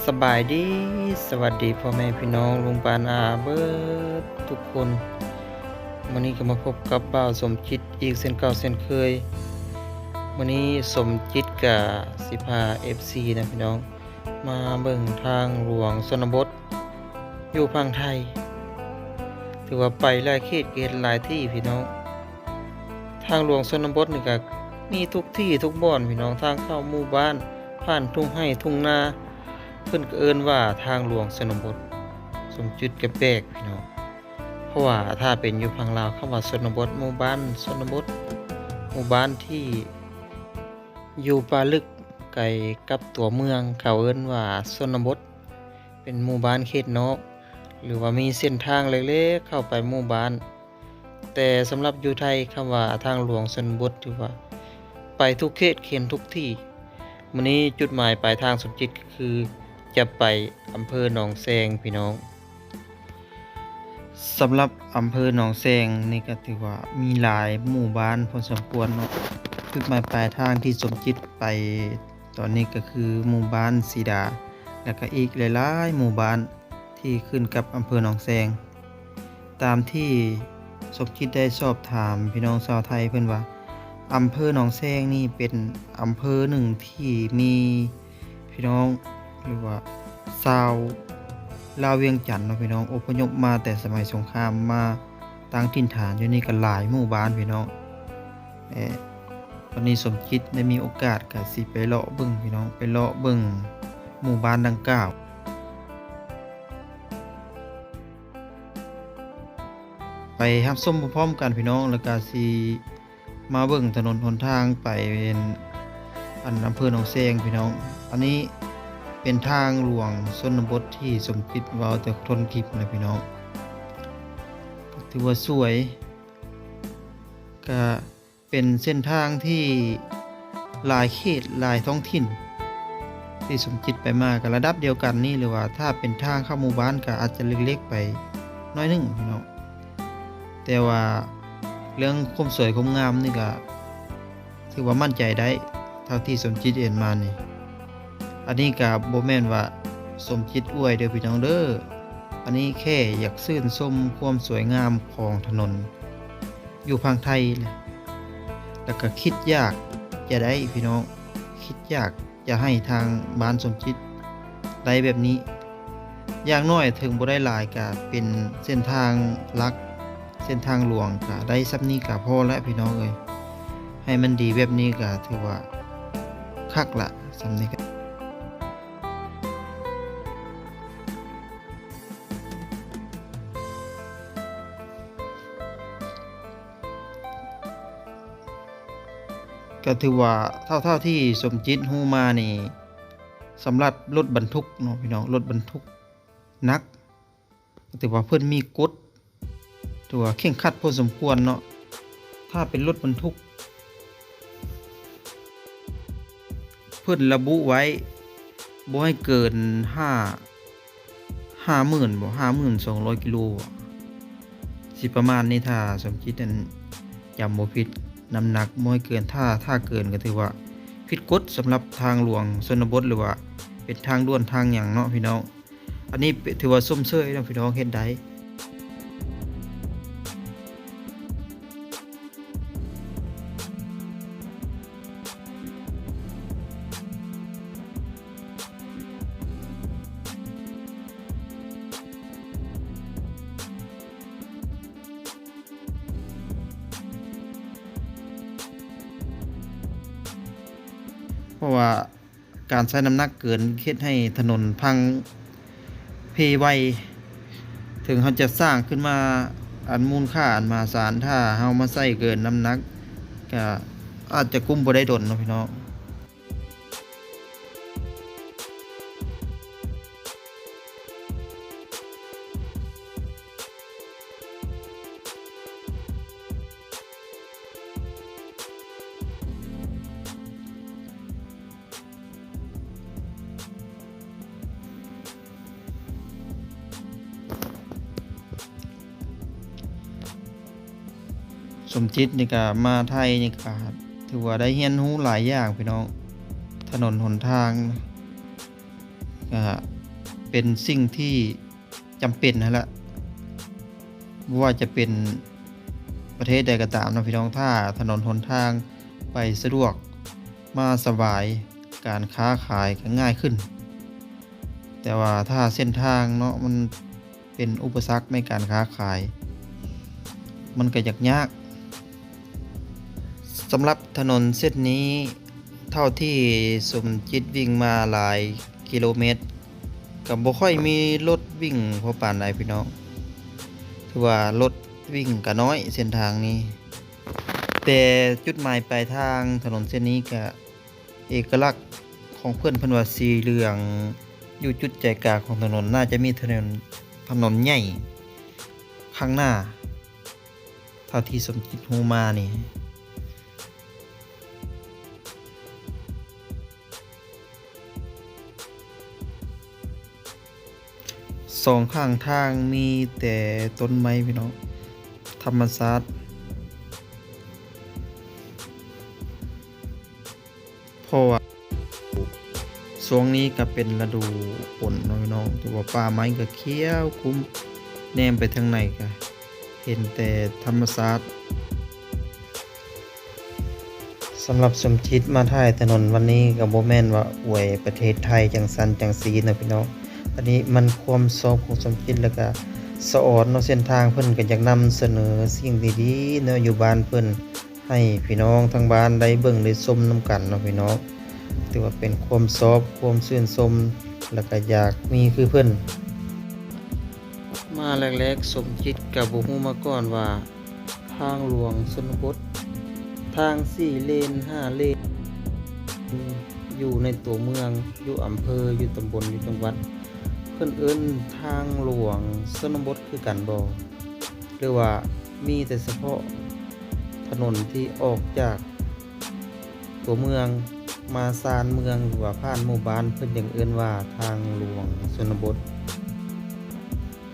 ສະບາຍດີ ສະຫວັດດີພໍ່ແມ່ພີ່ນ້ອງລຸງປານອາເບິດທຸກຄົນ. ມື້ນີ້ກໍມາພົບກັບບ່າວສົມຈິດອີກເຊັ່ນເກົ່າເຊັ່ນເຄີຍ. ມື້ນີ້ສົມຈິດກະຊິພາເອັຟຊີນະພີ່ນ້ອງ ມາເບິ່ງທາງຫຼວງຊົນນະບົດຢູ່ຝັ່ງໄທ. ຖືວ່າໄປຫຼາຍເຂດເຂດຫຼາຍທີ່ພີ່ນ້ອງ. ທາງຫຼວງຊົນນະບົດນີ້ກະມີທຸກທີ່ທຸກບ່ອນພີ່ນ້ອງ, ທາງເຂົ້າໝູ່ບ້ານ ຜ່ານທົ່ງໄຮ່ທົ່ງນາ ເພິ່ນກໍເອີ້ນວ່າທາງຫຼວງຊົນນະບົດ. ສົມຈິດກໍແປກພີ່ນ້ອງ ເພາະວ່າຖ້າເປັນຢູ່ຝັ່ງລາວ ຄຳວ່າຊົນນະບົດ ໝູ່ບ້ານຊົນນະບົດ ໝູ່ບ້ານທີ່ຢູ່ປ່າລຶກໄກກັບຕົວເມືອງ ເຂົາເອີ້ນວ່າຊົນນະບົດ ເປັນໝູ່ບ້ານເຂດນອກ ຫຼືວ່າມີເສັ້ນທາງເລັກໆເຂົ້າໄປໝູ່ບ້ານ. ແຕ່ສຳລັບຢູ່ໄທ ຄຳວ່າທາງຫຼວງຊົນນະບົດ ຖືວ່າໄປທຸກເຂດເຂດທຸກທີ່. ມື້ນີ້ຈຸດໝາຍປາຍທາງສົມຈິດກໍຄືຈະໄປອຳເພີໜອງແຊງພີ່ນ້ອງ. ສຳລັບອຳເພີໜອງແຊງນີ້ກໍຖືວ່າມີຫຼາຍໝູ່ບ້ານພໍສົມຄວນເນາະ. ຈຸດໝາຍປາຍທາງທີ່ສົມຈິດໄປຕອນນີ້ກໍຄືໝູ່ບ້ານສີດາ ແລ້ວກໍອີກຫຼາຍໆໝູ່ບ້ານ ທີ່ຂຶ້ນກັບອຳເພີໜອງແຊງ. ຕາມທີ່ສົມຈິດໄດ້ສອບຖາມພີ່ນ້ອງຊາວໄທເພິ່ນວ່າ ອຳເພີໜອງແຊງນີ້ເປັນອຳເພີໜຶ່ງທີ່ມີພີ່ນ້ອງ ຫຼືວ່າຊາວລາວວຽງຈັນເນາະພີ່ນ້ອງ ອົບພະຍົບມາແຕ່ສະໄໝສົງຄາມມາຕັ້ງຖິ່ນຖານຢູ່ນີ້ກໍຫຼາຍໝູ່ບ້ານພີ່ນ້ອງ. ເອີ ວັນນີ້ສົມຈິດໄດ້ມີໂອກາດກໍຊິໄປເລາະເບິ່ງພີ່ນ້ອງ ໄປເລາະເບິ່ງໝູ່ບ້ານດັ່ງກ່າວ. ໄປຮັບຊົມພ້ອມໆກັນພີ່ນ້ອງ ແລ້ວກໍຊິມາເບິ່ງຖະໜົນຫົນທາງໄປອັນອຳເພີໜອງແຊງພີ່ນ້ອງ. ອັນນີ້ເປັນທາງຫຼວງຊົນນະບົດທີ່ສົມຈິດເວົ້າແຕ່ຕົ້ນຄລິບນະພີ່ນ້ອງ. ຖືວ່າສວຍ ກະ ເປັນເສັ້ນທາງທີ່ຫຼາຍເຂດຫຼາຍທ້ອງຖິ່ນທີ່ສົມຈິດໄປມາກໍລະດັບດຽວກັນນີ້ ຫຼືວ່າຖ້າເປັນທາງເຂົ້າໝູ່ບ້ານກໍອາດຈະເລັກໆໄປໜ້ອຍໜຶ່ງພີ່ນ້ອງ. ແຕ່ວ່າເລື່ອງຄວາມສວຍຄວາມງາມນີ້ກໍຖືວ່າໝັ້ນໃຈໄດ້ ເທົ່າທີ່ສົມຈິດເຫັນມານີ້. ອັນນີ້ກໍບໍ່ແມ່ນວ່າສົມຈິດອວຍເດີພີ່ນ້ອງເດີ, ອັນນີ້ແຄ່ຢາກຊື່ນຊົມຄວາມສວຍງາມຂອງຖະໜົນ ຢູ່ຝັ່ງໄທ ແລ້ວກໍຄິດຢາກຈະໄດ້ພີ່ນ້ອງ ຄິດຢາກຈະໃຫ້ທາງບ້ານສົມຈິດໄດ້ແບບນີ້. ຢ່າງໜ້ອຍເຖິງບໍ່ໄດ້ຫຼາຍກະເປັນເສັ້ນທາງຫຼັກ ເສັ້ນທາງຫຼວງກະໄດ້ສ່ຳນີ້ກະພໍແລ້ວພີ່ນ້ອງເອີຍ. ໃຫ້ມັນດີແບບນີ້ກະຖືວ່າຄັກລະ ສ່ຳນີ້ກະ ກໍຖືວ່າເທົ່າ ເທົ່າທີ່ສົມຈິດຮູ້ມານີ້ ສຳລັບລົດບັນທຸກເນາະພີ່ນ້ອງ ລົດບັນທຸກໜັກ ກໍຖືວ່າເພິ່ນມີກົດ ຖືວ່າເຄັ່ງຄັດພໍສົມຄວນເນາະ. ຖ້າເປັນລົດບັນທຸກ ເພິ່ນລະບຸໄວ້ບໍ່ໃຫ້ເກີນຫ້າ ຫ້າໝື່ນບໍ ຫ້າໝື່ນສອງຮ້ອຍກິໂລ ຊິປະມານນີ້ ຖ້າສົມຈິດນັ້ນຈຳບໍ່ຜິດ ນ້ຳໜັກບໍ່ໃຫ້ເກີນ ຖ້າ ຖ້າເກີນກໍຖືວ່າຜິດກົດສຳລັບທາງຫຼວງຊົນນະບົດ ຫຼືວ່າເປັນທາງດ່ວນທາງຫຍັງເນາະພີ່ນ້ອງ. ອັນນີ້ຖືວ່າຊົມເຊີຍເນາະພີ່ນ້ອງ ເຮັດໄດ້. ເພາະວ່າ ການໃຊ້ນ້ຳໜັກເກີນເຮັດໃຫ້ຖະໜົນພັງເພໄວ. ເຖິງເຮົາຈະສ້າງຂຶ້ນມາອັນມູນຄ່າອັນມະຫາສານ, ຖ້າເຮົາມາໃຊ້ເກີນນ້ຳໜັກ ກະອາດຈະກຸ້ມບໍ່ໄດ້ດົນເນາະພີ່ນ້ອງ. ສົມຈິດນີ້ກະມາໄທນີ້ກະຖືວ່າໄດ້ຮຽນຮູ້ຫຼາຍຢ່າງພີ່ນ້ອງ, ຖະໜົນຫົນທາງ ກະ ເປັນສິ່ງທີ່ຈຳເປັນຫັ້ນລະ ບໍ່ວ່າຈະເປັນປະເທດໃດກໍຕາມເນາະພີ່ນ້ອງ, ຖ້າຖະໜົນຫົນທາງໄປສະດວກ ມາສະບາຍ, ການຄ້າຂາຍກໍງ່າຍຂຶ້ນ. ແຕ່ວ່າຖ້າເສັ້ນທາງເນາະ ມັນເປັນອຸປະສັກໃນການຄ້າຂາຍ ມັນກໍຢາກຍາກ. ສຳລັບຖະໜົນເສັ້ນນີ້ ເທົ່າທີ່ສົມຈິດວິ່ງມາຫຼາຍກິໂລແມັດ ກໍບໍ່ຄ່ອຍມີລົດວິ່ງພໍປານໃດພີ່ນ້ອງ, ຖືວ່າລົດວິ່ງກໍນ້ອຍເສັ້ນທາງນີ້. ແຕ່ຈຸດໝາຍປາຍທາງຖະໜົນເສັ້ນນີ້ກະ ເອກະລັກຂອງເພິ່ນ ເພິ່ນວ່າສີເຫຼືອງຢູ່ຈຸດໃຈກາງຂອງຖະໜົນ ໜ້າຈະມີຖະໜົນ ຖະໜົນໃຫຍ່ຂ້າງໜ້າ ເທົ່າທີ່ສົມຈິດຮູ້ມານີ້. ສອງຂ້າງທາງມີແຕ່ຕົ້ນໄມ້ພີ່ນ້ອງ, ທຳມະຊາດ. ເພາະວ່າຊ່ວງນີ້ກໍເປັນລະດູຝົນເນາະພີ່ນ້ອງ, ແຕ່ວ່າປ່າໄມ້ກໍຂຽວຄຸ້ມ, ແນມໄປທາງໃດກໍເຫັນແຕ່ທຳມະຊາດ. ສຳລັບສົມຈິດມາຖ່າຍຖະໜົນວັນນີ້ ກໍບໍ່ແມ່ນວ່າອວຍປະເທດໄທຈັ່ງຊັ້ນຈັ່ງຊີ້ເນາະພີ່ນ້ອງ. ອັນນີ້ມັນຄວາມຊອບຂອງສົມຈິດ ແລ້ວກະສະອອນເນາະ, ເສັ້ນທາງເພິ່ນກໍຢາກນຳສະເໜີສິ່ງດີໆເນາະ ຢູ່ບ້ານເພິ່ນ ໃຫ້ພີ່ນ້ອງທາງບ້ານໄດ້ເບິ່ງໄດ້ຊົມນຳກັນເນາະພີ່ນ້ອງ. ຖືວ່າເປັນຄວາມຊອບ ຄວາມຊື່ນຊົມ ແລ້ວກໍຢາກມີຄືເພິ່ນ. ມາແລກໆ ສົມຈິດກໍບໍ່ຮູ້ມາກ່ອນວ່າ ທາງຫຼວງຊົນນະບົດ ທາງສີ່ເລນ ຫ້າເລນ ຢູ່ໃນຕົວເມືອງ ຢູ່ອຳເພີ ຢູ່ຕຳບົນ ຢູ່ຈັງຫວັດ ເພິ່ນເອີ້ນທາງຫຼວງຊົນນະບົດຄືກັນບໍ່? ຫຼືວ່າມີແຕ່ສະເພາະຖະໜົນທີ່ອອກຈາກຕົວເມືອງມາຊານເມືອງ ຫຼືວ່າຜ່ານໝູ່ບ້ານ ເພິ່ນຈຶ່ງເອີ້ນວ່າທາງຫຼວງຊົນນະບົດ.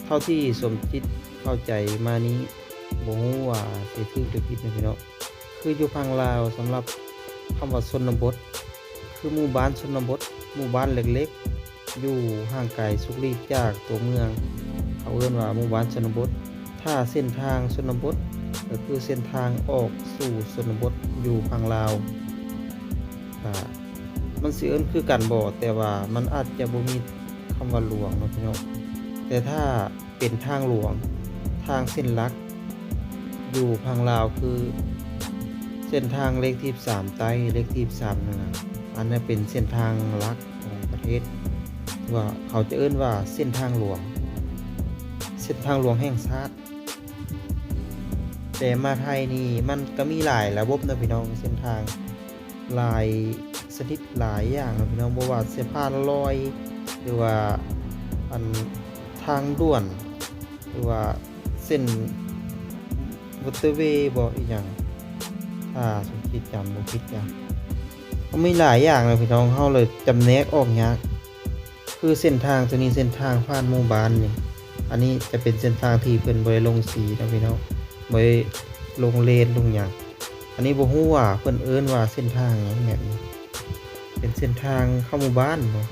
ເທົ່າທີ່ສົມຈິດເຂົ້າໃຈມານີ້ ບໍ່ຮູ້ວ່າຊິຖືກຫຼືຜິດນະພີ່ນ້ອງ. ຄືຢູ່ຝັ່ງລາວ ສຳລັບຄຳວ່າຊົນນະບົດ ຄືໝູ່ບ້ານຊົນນະບົດ ໝູ່ບ້ານເລັກໆ ຢູ່ຫ່າງໄກສຸກຫຼີກຈາກຕົວເມືອງ ເຂົາເອີ້ນວ່າໝູ່ບ້ານຊົນນະບົດ. ຖ້າເສັ້ນທາງຊົນນະບົດ ກໍຄືເສັ້ນທາງອອກສູ່ຊົນນະບົດຢູ່ຝັ່ງລາວ. ກະມັນຊິເອີ້ນຄືກັນບໍ່ ແຕ່ວ່າມັນອາດຈະບໍ່ມີຄຳວ່າຫຼວງເນາະພີ່ນ້ອງ. ແຕ່ຖ້າ ເປັນທາງຫຼວງ ທາງເສັ້ນຫຼັກຢູ່ຝັ່ງລາວ ຄືເສັ້ນທາງເລກທີສິບສາມໃຕ້ ເລກທີສິບສາມເໜືອ. ອັນນັ້ນເປັນເສັ້ນທາງຫຼັກຂອງປະເທດ ທີ່ວ່າເຂົາຈະເອີ້ນວ່າເສັ້ນທາງຫຼວງ ເສັ້ນທາງຫຼວງແຫ່ງຊາດ. ແຕ່ມາໄທນີ້ມັນກໍມີຫຼາຍລະບົບເນາະພີ່ນ້ອງ, ເສັ້ນທາງ ຫຼາຍຊະນິດຫຼາຍຢ່າງເນາະພີ່ນ້ອງ, ບໍ່ວ່າເສັ້ນຜ່ານລອຍ ຫຼືວ່າອັນທາງດ່ວນ ຫຼືວ່າເສັ້ນມໍເຕີເວບໍ ອີ່ຫຍັງ ຖ້າສົມຄິດຈຳບໍ່ຜິດກະ ມັນມີຫຼາຍຢ່າງເນາະພີ່ນ້ອງ, ເຮົາເລີຍຈຳແນກອອກຍາກ. ຄືເສັ້ນທາງໂຕນີ້ ເສັ້ນທາງຜ່ານໝູ່ບ້ານນີ້ ອັນນີ້ຈະເປັນເສັ້ນທາງທີ່ເພິ່ນບໍ່ໄດ້ລົງສີເນາະພີ່ນ້ອງ, ບໍ່ໄດ້ລົງເລນລົງຫຍັງ. ອັນນີ້ບໍ່ຮູ້ວ່າເພິ່ນເອີ້ນວ່າເສັ້ນທາງຫຍັງແບບນີ້, ເປັນເສັ້ນທາງເຂົ້າໝູ່ບ້ານບໍ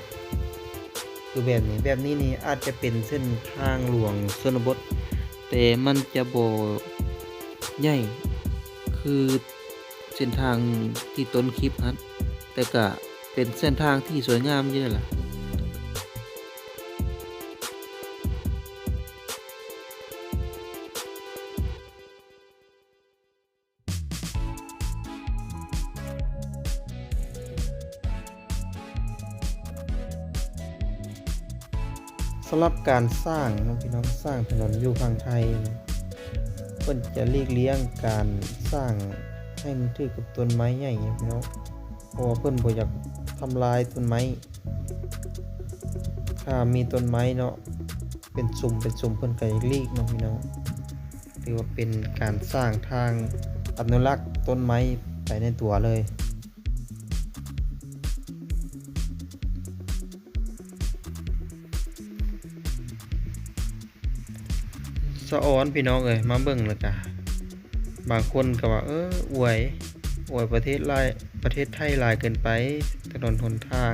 ຄືແບບນີ້. ແບບນີ້ນີ້ອາດຈະເປັນເສັ້ນທາງຫຼວງຊົນນະບົດ ແຕ່ມັນຈະບໍ່ໃຫຍ່ຄືເສັ້ນທາງທີ່ຕົ້ນຄລິບຫັ້ນ, ແຕ່ກະເປັນເສັ້ນທາງທີ່ສວຍງາມຢູ່ນັ້ນລະ. ສຳລັບການສ້າງເນາະພີ່ນ້ອງ, ສ້າງຖະໜົນຢູ່ຝັ່ງໄທ ເພິ່ນຈະຫຼີກລ່ຽງການສ້າງໃຫ້ມັນຖືກກັບຕົ້ນໄມ້ໃຫຍ່ເນາະພີ່ນ້ອງ, ເພາະວ່າເພິ່ນບໍ່ຢາກທຳລາຍຕົ້ນໄມ້. ຖ້າມີຕົ້ນໄມ້ເນາະ ເປັນຊຸມເປັນຊຸມ ເພິ່ນກໍຢາກຫຼີກເນາະພີ່ນ້ອງ. ຖືວ່າເປັນການສ້າງທາງອະນຸລັກຕົ້ນໄມ້ໄປໃນຕົວເລີຍ. ສະອອນພີ່ນ້ອງເອີຍ, ມາເບິ່ງແລ້ວກະບາງຄົນກໍວ່າ ເອີ ອວຍ ອວຍປະເທດຫຼາຍ ປະເທດໄທຫຼາຍເກີນໄປ ຖະໜົນຫົນທາງ,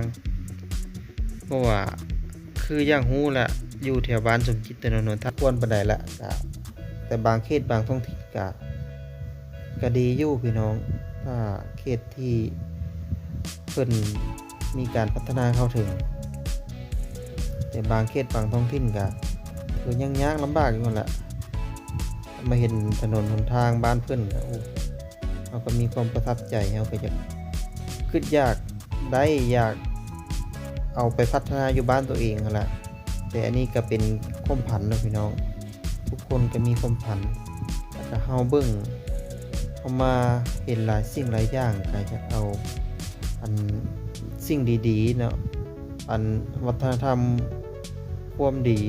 ເພາະວ່າ ຄື ຄືຢ່າງຮູ້ແຫຼະ ຢູ່ແຖວບ້ານສົມຈິດ ຖະໜົນຫົນທາງຄວນປານໃດລະ ກະ ແຕ່ບາງເຂດບາງທ້ອງຖິ່ນກະ ກະດີຢູ່ພີ່ນ້ອງ ຖ້າເຂດທີ່ເພິ່ນມີການພັດທະນາເຂົ້າເຖິງ ແຕ່ບາງເຂດບາງທ້ອງຖິ່ນກະ ກໍຍັງຍາກລຳບາກຢູ່ຫັ້ນແຫຼະ ມາເຫັນຖະໜົນຫົນທາງບ້ານເພິ່ນ ໂອ້ ເຮົາກໍມີຄວາມປະທັບໃຈ ເຮົາກໍຢາກ ຄຶດຢາກໄດ້ ຢາກເອົາໄປພັດທະນາຢູ່ບ້ານຕົວເອງຫັ້ນລະ ແຕ່ອັນນີ້ກໍເປັນຄວາມຝັນເນາະພີ່ນ້ອງ ທຸກຄົນກໍມີຄວາມຝັນ ແລ້ວກໍເຮົາເບິ່ງ ເຮົາມາເຫັນຫຼາຍສິ່ງຫຼາຍຢ່າງ ກໍຢາກເອົາ ອັນ ສິ່ງດີໆເນາະ ອັນ ວັດທະນະທຳຄວາມດີ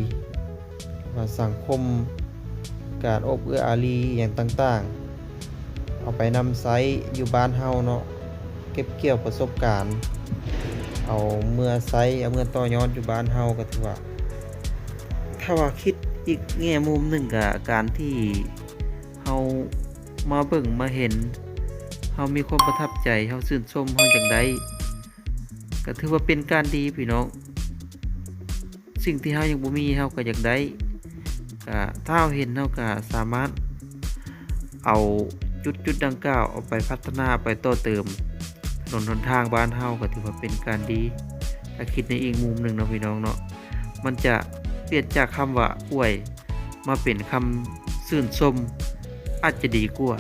ວ່າສັງຄົມ ການໂອບເອື້ອອາລີຫຍັງຕ່າງໆ ເອົາໄປນຳໃຊ້ຢູ່ບ້ານເຮົາເນາະ ເກັບກ່ຽວປະສົບການ ເອົາເມືອໃຊ້ ເອົາເມືອຕໍ່ຍອດຢູ່ບ້ານເຮົາ ກໍຖືວ່າ ຖ້າວ່າຄິດອີກແງ່ມຸມໜຶ່ງ ກໍການທີ່ເຮົາມາເບິ່ງມາເຫັນ ເຮົາມີຄວາມປະທັບໃຈ ເຮົາຊື່ນຊົມ ເຮົາຢາກໄດ້ ກໍຖືວ່າເປັນການດີພີ່ນ້ອງ ສິ່ງທີ່ເຮົາຍັງບໍ່ມີເຮົາກໍຢາກໄດ້ ກະຖ້າເຮົາເຫັນເຮົາກະສາມາດເອົາຈຸດໆດັ່ງກ່າວເອົາໄປພັດທະນາ ເອົາໄປຕໍ່ເຕີມຖະໜົນຫົນທາງບ້ານເຮົາ ກໍຖືວ່າເປັນການດີ ຖ້າຄິດໃນອີກມຸມໜຶ່ງເນາະພີ່ນ້ອງເນາະ ມັນຈະປ່ຽນຈາກຄຳວ່າອວຍ ມາເປັນຄຳຊື່ນຊົມ ອາດຈະດີກວ່າ